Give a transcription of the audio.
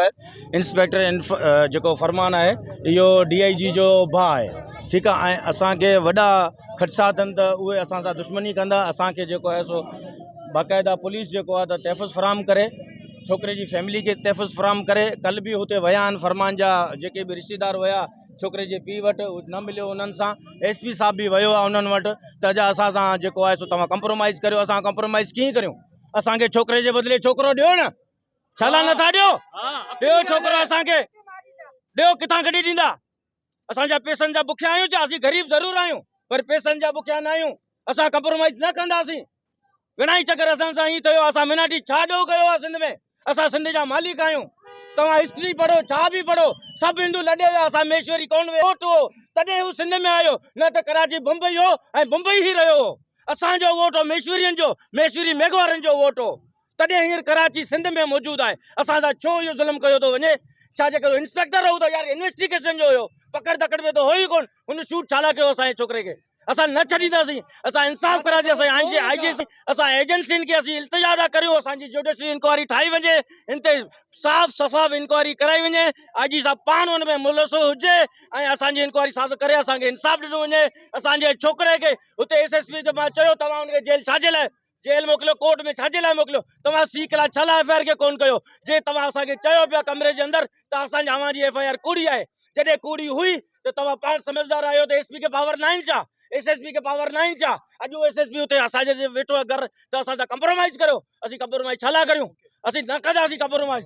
آهي انسپيڪٽر جيڪو فرمان آهي اهو ڊي I جي جو ڀاء آهي ٺيڪ آهي ۽ اسانکي وڏا خدشا اٿن ته اهي اسان سان دشمني ڪندا اسانکي جيڪو آهي سو باقاعده پوليس جيڪو آهي ته تحفظ فراهم ڪري ڇوڪري جي فيملي کي تحفظ فراهم ڪري ڪل به هتي ويا آهن فرمان جا جيڪي به رشتيدار هيا ڇوڪري جي پيء وٽ نه مليو انهن سان ايس پي صاحب به ويو آهي انهن وٽ ته جا اسان سان جيڪو آهي سو توهان ڪمپرومائز ڪريو اسان ڪمپرومائز ڪيئن ڪريون اسان کي ڇوڪري جي بدلي ڇوڪرو ڏيو نه ڇا لاء نٿا ڏيو ڏيو ڇوڪرو اسان کي ڏيو ڪٿان ڪڍي ڏيندا اسان جا پيسن جا بکيا آهيون ڇا اسين غريب ضرور آهيون پر پيسن جا بکيا نه آهيون اسان ڪمپرومائز نه ڪنداسين گهڻا ئي چڪر اسان سان ائين ٿيو اسان ميناٽي ڇا ڏوهه ڪيو آهي سنڌ ۾ اسان سنڌ جا مالڪ آهيون توهان هسٽري پڙهو ڇا به پڙهو سڀ هندو لڏي ويا اسان ميشوري ڪون ووٽ هو تڏهن هو سنڌ ۾ آيو نه ته ڪراچي بمبئي هو ۽ بمبئي ئي رهيو هو اسان جو ووٽ هو ميشورين جو ميشوري ميگهوارن جو ووٽ هو تڏهن هينئر ڪراچي سنڌ ۾ موجود آهي اسان سان ڇو اهو ظلم ڪيو ٿو وڃي ڇا جي ڪري انسپيڪٽر هو ته يار انويسٽيگيشن جو هيو پڪڙ ڌڪڙ ۾ ته هو ئي ڪون هن شوٽ ڇا لاء ڪيو اسان جي ڇوڪري کي اسان نه ڇڏينداسين اسان انصاف ڪرائينداسين اسان آء جي آء جي اسان ايجنسين کي اسين التجا ٿا ڪريون اسان جي جوڊيشري انڪوائري ٺاهي وڃي ان تي صاف شفاف انڪوائري ڪرائي وڃي آء جي صاحب پاڻ ان ۾ ملوث هجي ۽ اسان جي انڪوائري صاف ڪري اسان کي انصاف ڏنو وڃي اسان جي ڇوڪري کي اتي ايس ايس پي مان چيو توهان ان کي جيل ڇا جي لاء جيل موڪليو ڪورٽ ۾ ڇا جي لاء موڪليو توهان سي ڪلاس ڇا لاء ايف I R کي ڪون ڪيو جي توهان اسان کي چيو پيا ڪمري جي اندر ته اسان جي اوهان جي ايف I R ڪوڙي آهي جڏهن ڪوڙي هئي ته توهان پاڻ سمجهدار آهيو ته ايس پي کي پاور ناهن ڇا ايس ايس پي کي پاور ناهن ڇا اڄ اهو ايس ايس پي اتي اسان جي ويٺو آهي گهر ته اسان سان ڪمپرومائز ڪريو اسين ڪمپرومائز ڇا لاء ڪريون اسين نه ڪنداسين ڪمپرومائز.